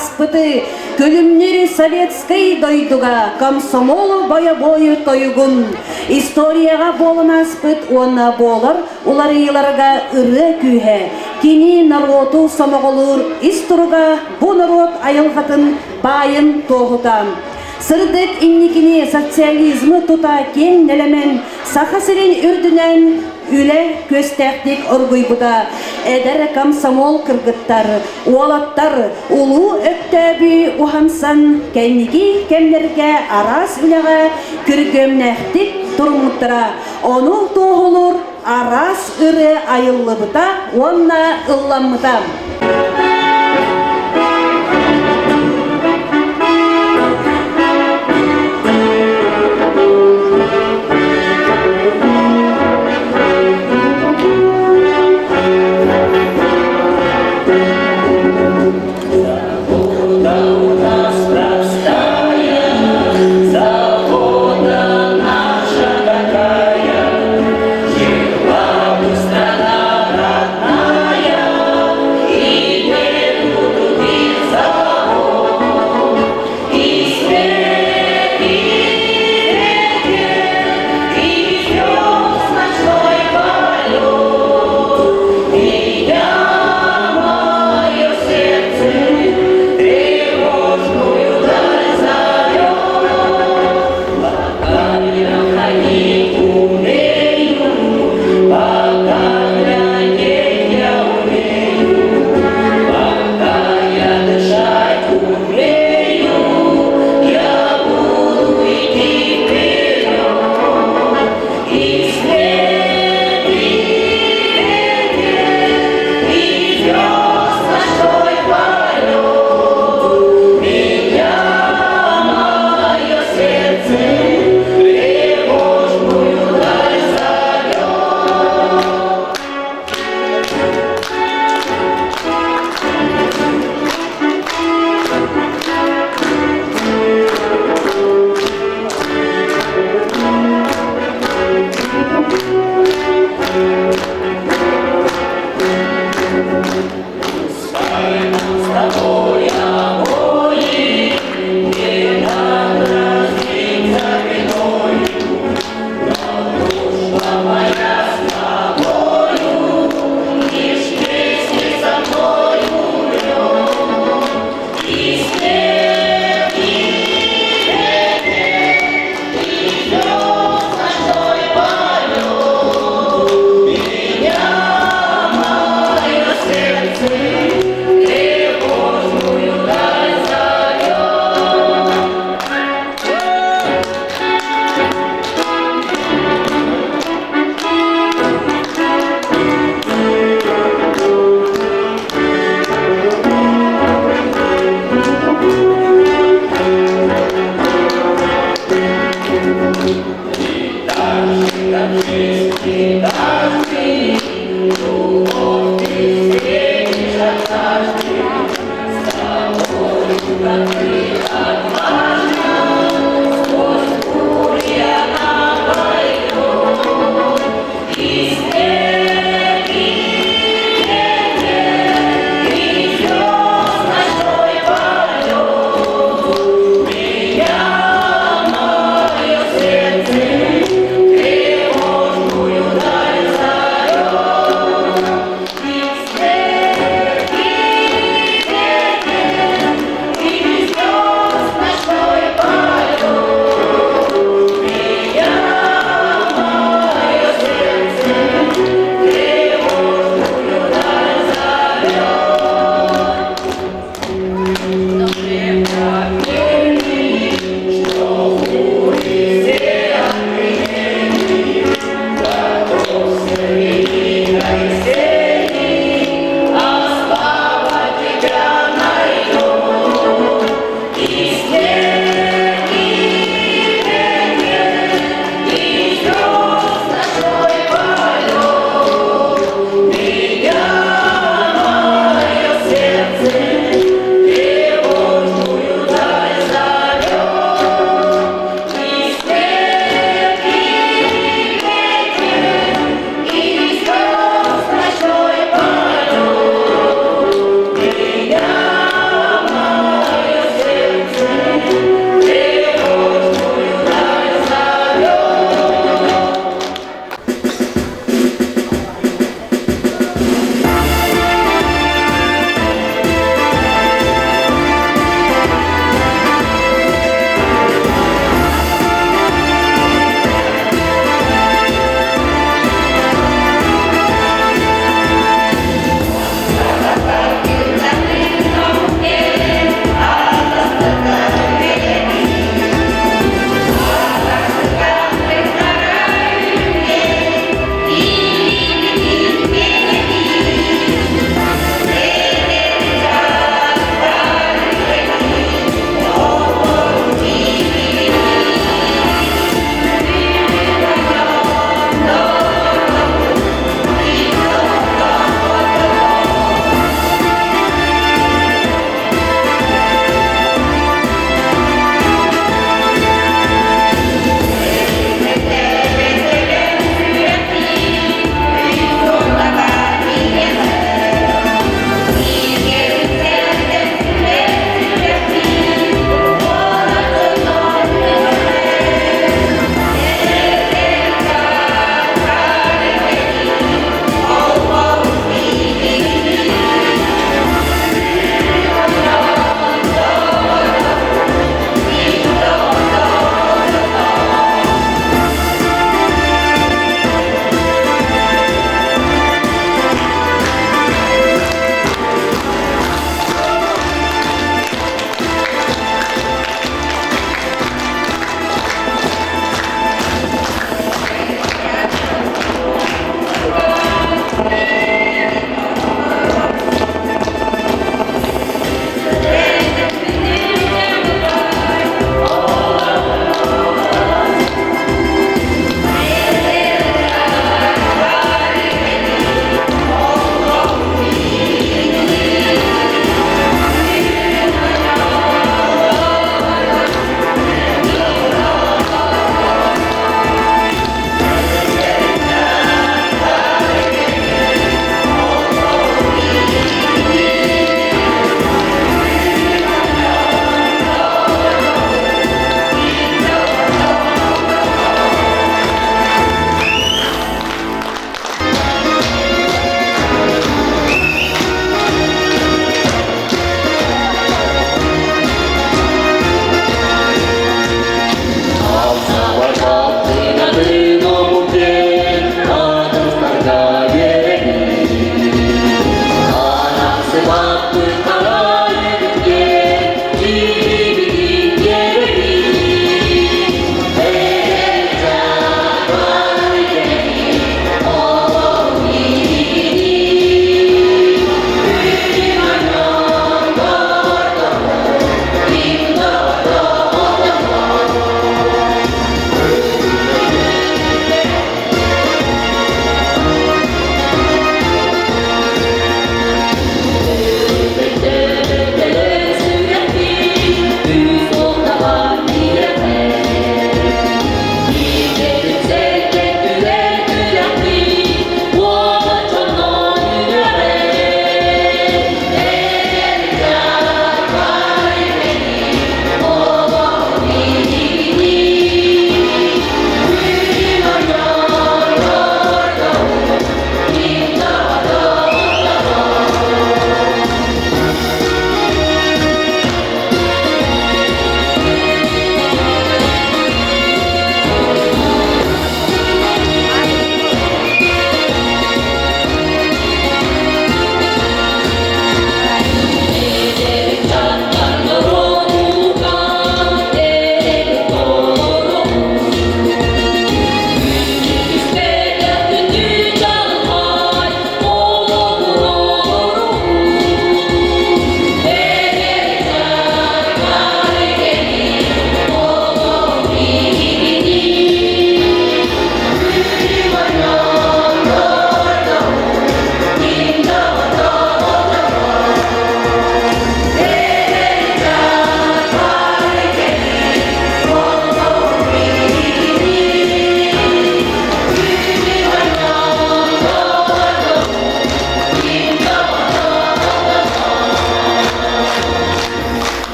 ааспыты күлүмнүүр советскай дойдуга комсомол бойобуой тойугун историяҕа буолан ааспыт уонна буолар уларыйыыларга ырыа күүһэ кини норуоту сомоҕолуур ис туруга бу норуот айылҕатын баайын туоһута. Сырдык инникини социализмы тута киэҥ нэлэмэн Саха сирин үрдүнэн үлэ күөстээхтик оргуйбута. Эдэр комсомол кыргыттар, уолаттар улуу Өктөөбү уһансан кэнники кэмнэргэ араас үлэҕэ күргүөмнээхтик туруммуттара. Ону туоһулуур араас ырыа айыллыбыта уонна ылламмыта. Забота у нас простая, забота наша такая, Жила бы страна родная и.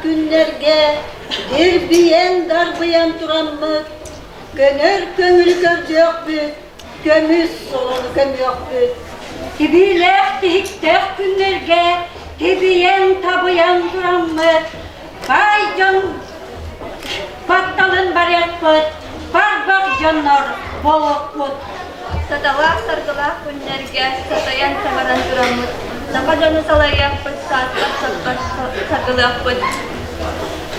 күннэргэ дирбийэн-дарбыйан тураммыт, көнөр көҥүлү көрдүөхпүт, көмүс солону көмүөхпүт. Тибиилээх тиһиктээх күннэргэ тибийэн-табыйан тураммыт, баай дьон батталын барыахпыт, барбах дьоннор буолуохпут. Саталаах саргылаах күннэргэ сатайан саҥаран тураммыт, саха дьону салайыахпыт, сааттар саппар саргылыахпыт.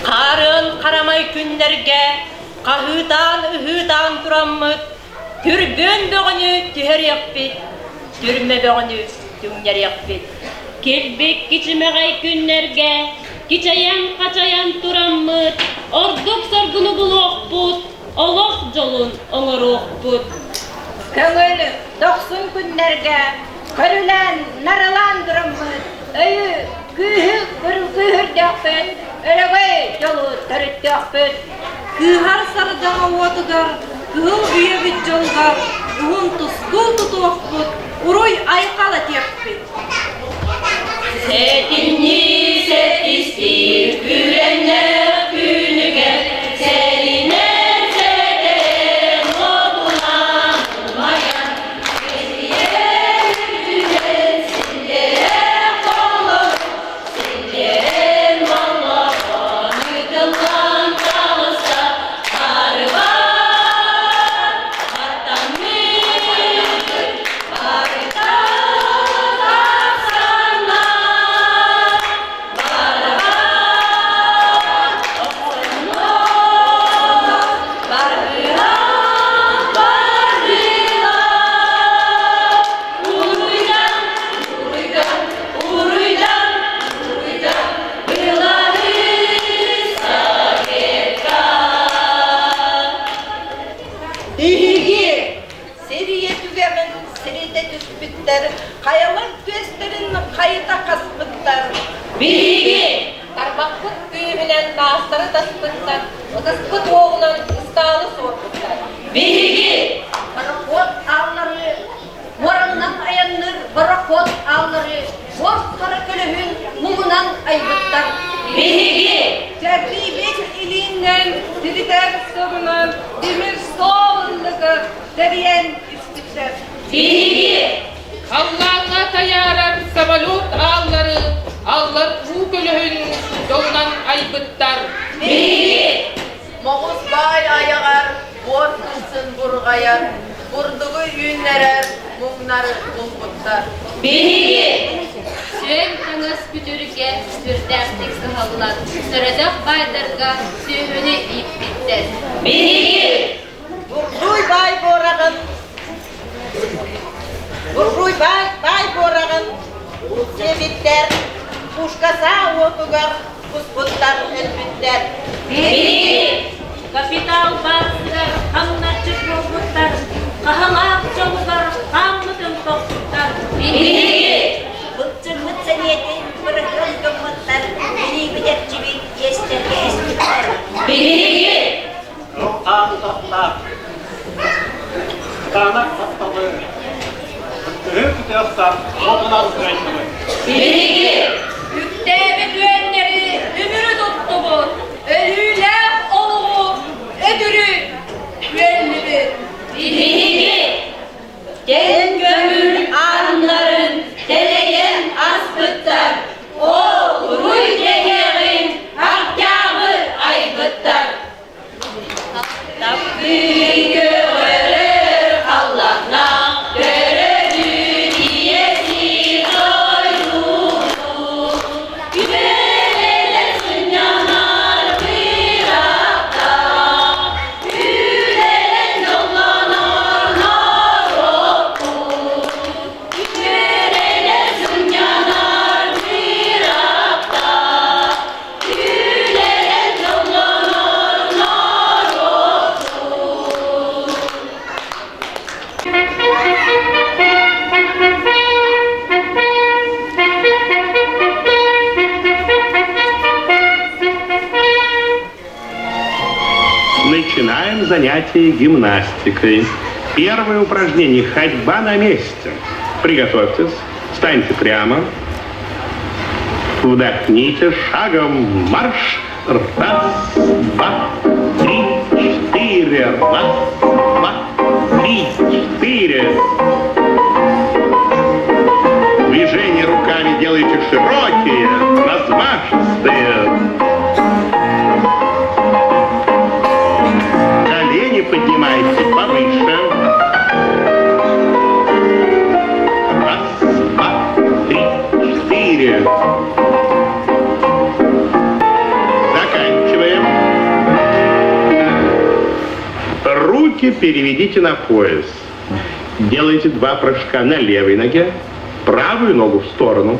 Хаарыан харамай күннэргэ хаһыытаан-ыһыытаан тураммыт, түргэн бөҕөнү түһэриэхпит, түрмэ бөҕөнү түҥнэриэхпит. Килбик кичимэҕэй күннэргэ кичэйэн-хачайан тураммыт, ордук соргуну булуохпут, олох дьолун оҥоруохпут. Көҥүл дохсун күннэргэ көрүлээн, нарылаан тураммыт, өйү, күүһү күүһүрдүөхпүт, өрөгөй дьолу төрүттүөхпүт. Кыыһар сардаҥа уотугар, кыһыл үйэбит дьолугар уһун тускул тутуохпут, уруй айхал этиэхпит. Сэтинньи сэттистиир күрэннэх күнүгэр сэринэн сэтэн уотунан умайан сирийэр үрдүнэн силлиэрэ холлору силлиэрэн моллорон ыытыллан таҕыста барыбар баттаммыт барыта тахсаннар барабан охсоннор баргыһан бардылар уруйдан уруйдан уруйдан уруйдан Беларусь Советка Биһиги Сирийэ түгэҕин сиритэ түспүттэр, хайалар түөстэрин хайыта хаспыттар. Биһиги тарбахпыт күүһүнэн таастары таспыттар, ытыспыт уоҕунан ыстаалы суорбуттар. Биһиги Пароход ааллары, муораннан айанныыр пароход ааллары буор хара көлөһүн муҥунан айбыттар. Биһиги Кэрдиибит илииннэн тиритэр сорунан тимир суол ыллыгы тэрийэн испиттэр. Биһиги Халлааҥҥа тайаарар самолет ааллары аллар уу көлөһүн дьолунан айбыттар. Биһиги Моҕус баай айаҕар буор кырсын бурҕайар, бурдугу үүннэрэр муҥнары булбуттар. Биһиги Сүөм таҥас күтүргэ сүрдээхтик кыһаллан, сөрөдөх баайдарга сүөһүнү ииппиттэр. Биһиги Буржуй баай буораҕын Буржуй баай, баай буораҕын сиэбиттэр, пушка саа уотугар буспуттар, өлбүттэр. Биһиги капитал баарсыгар хамначчыт буолбуттар, хаһалаах дьолугар хааммытын тохпуттар. Биһиги Былчыҥмыт сэниэтин бырыһыан гыммыттар, билиибит эрчибит иэстэргэ эспиттэр. Биһиги Хаан таптаах, кытаанах тапталы, кыһыы күтүөхтаах уотунан кыайдыбыт. Биһиги Үктээбит үөннэри үмүрү туттубут, өлүүлээх олоҕу өтүрү үөллүбүт. Биһиги Кэм көҥүл ааннарын тэлэйэн аспыттар, ол уруй дэһиэҕин Октябрь айбыттар. Таптыы көҕөрөр халлаана төрөбүт ийэтин ойуутун Күбэлэлэр сынньанар быраапта Үлэлэн дьоллонор норуоппут Күбэлэлэр сынньанар быраапта Үлэлэн дьоллонор норуоппут Начинаем занятие гимнастикой. Первое упражнение – ходьба на месте. Приготовьтесь, встаньте прямо. Вдохните шагом марш. Раз, два, три, четыре. Раз, два, три, четыре. Движения руками делайте широкие, размашистые. Колени поднимайте повыше. Раз, два, три, четыре. Заканчиваем. Руки переведите на пояс. Делайте два прыжка на левой ноге, правую ногу в сторону,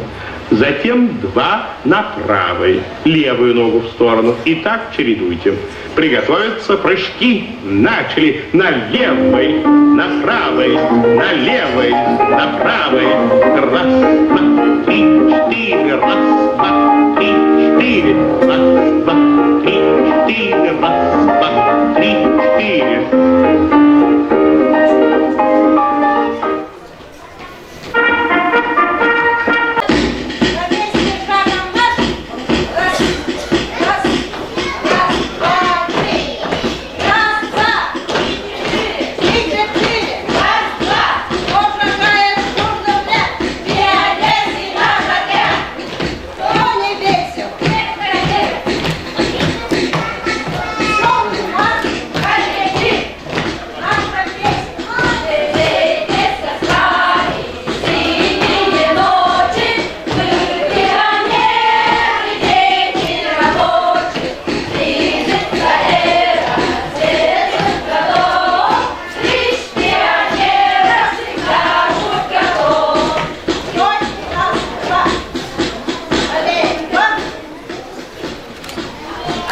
затем два на правой, левую ногу в сторону. И так чередуйте. Приготовиться прыжки. Начали на левой, на правой, на левой, на правой. Раз, два, три, четыре. Раз, два, три, четыре. Раз, два, три, четыре. Раз, два, три, четыре.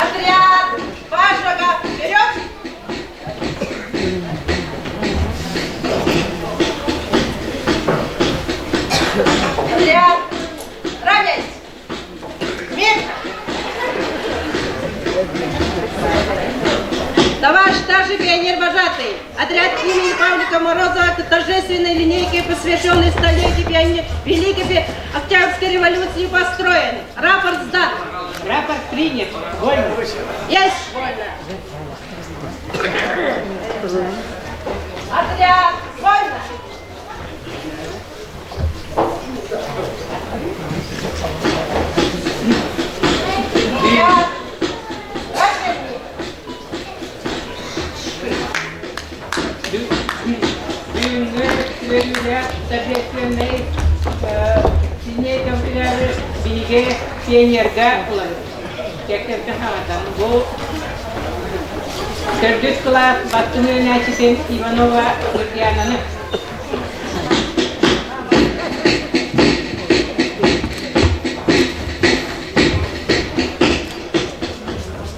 Отряд! Два шага вперед! Отряд! Равняйсь! Мирно! Товарищ старший пионер-вожатый, отряд имени Павлика Морозова к торжественной линейке, посвященной столетию пионер... Великой Октябрьской революции построен. Рапорт сдан. Рапорт принят. Вольно. Есть. Вольно. Отряд. Вольно. Отряд. Бүгүҥҥү үөрүүлээх торжественнай синей биһиги пионерга ылабыт. Кэккэбитин хаҥатан бу төрдүс кылаас бастыҥ үөрэнээччитин Иванова Нургиананы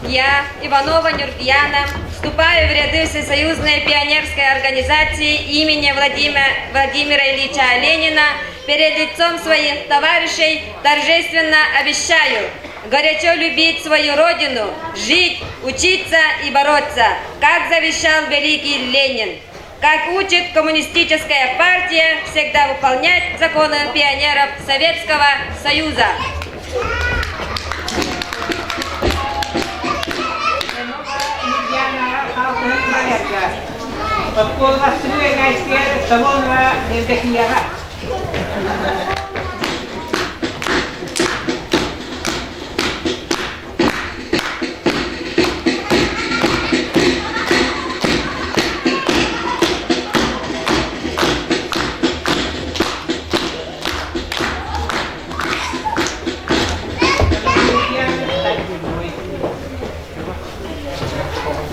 Я, Иванова Нюргияна, вступаю в ряды Всесоюзной пионерской организации имени Владимира, Владимира Ильича Ленина перед лицом своих товарищей торжественно обещаю горячо любить свою родину, жить, учиться и бороться, как завещал великий Ленин. Как учит коммунистическая партия всегда выполнять законы пионеров Советского Союза.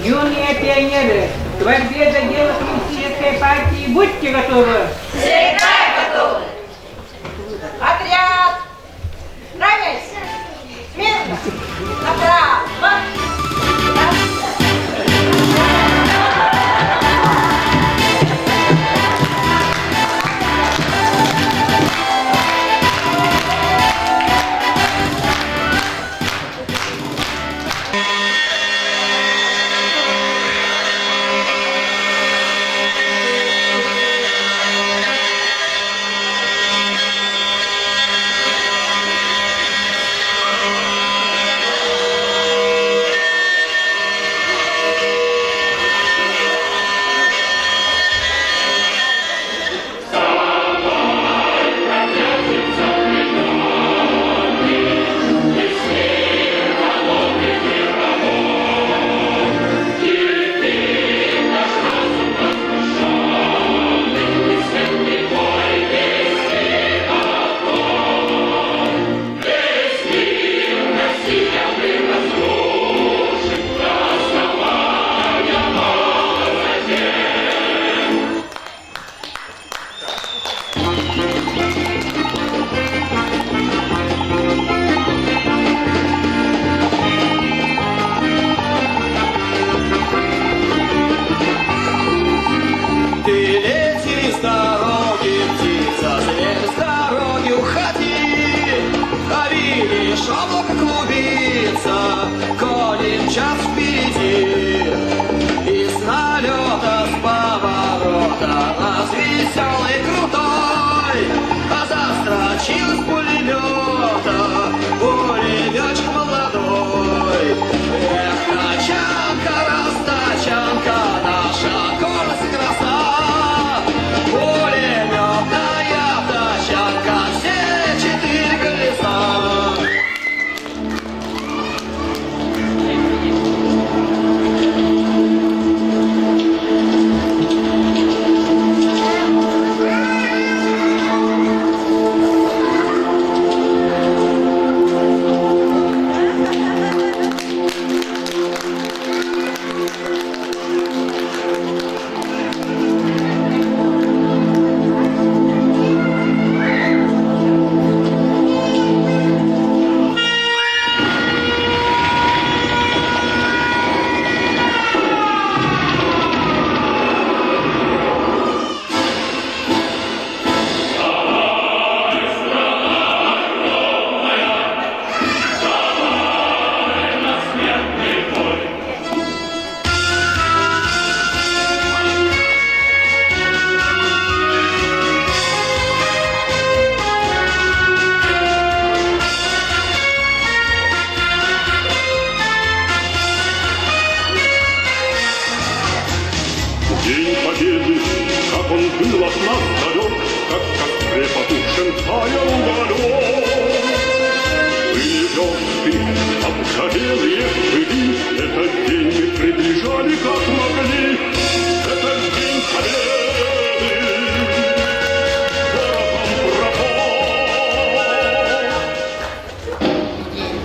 Юные пионеры, к борьбе за дело коммунистической партии будьте готовы! Всегда готовы! Отряд! Равняйся! Смирно! Направо! час впереди. И с налета, с поворота, развеселый крутой, а застрочил с пулемета пулеметчик молодой. Эх, тачанка, растачанка, наша гордость и краса, пулеметная тачанка, все четыре колеса. День Победы, как он был от нас далек, как в костре потухшем таял уголек. Были версты, обгорелые в пыли, этот день мы приближали, как могли. Этот день Победы порохом пропах.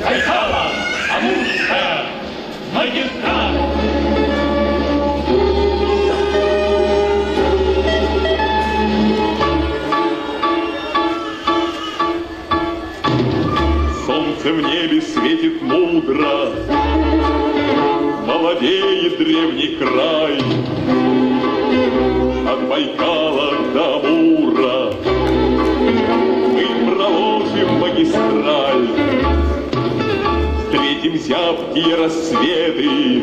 Байкала, Амурская, магистраль. Солнце в небе светит мудро, Молодеет древний край. От Байкала до Амура Мы проложим магистраль. Встретим зябкие рассветы,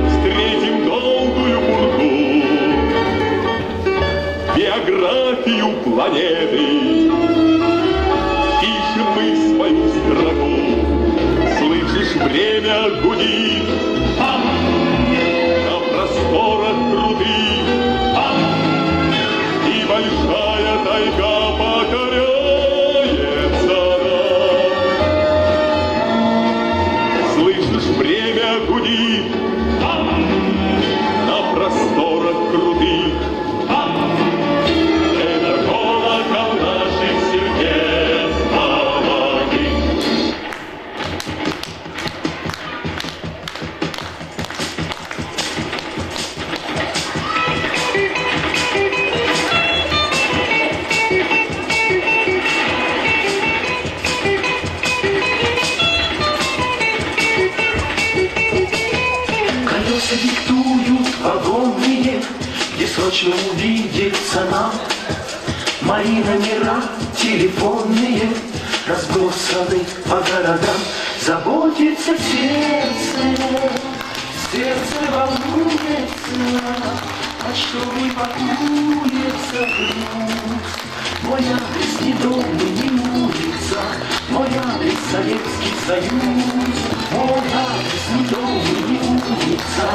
Встретим долгую пургу, Географию планеты. Пишем мы свою строку, Слышишь, время гудит, На просторах крутых, И большая тайга покоряется нам. Слышишь, время гудит, На просторах крутых, Это колокол наших сердец молодых. Колеса диктуют вагонные, Где срочно увидеться нам. Мои номера телефонные Разбросаны по городам. Заботится сердце, сердце волнуется, Почтовый пакуется груз. Мой адрес не дом и не улица, Мой адрес Советский Союз. Мой адрес не дом и не улица,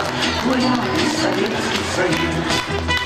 Мой адрес Советский Союз.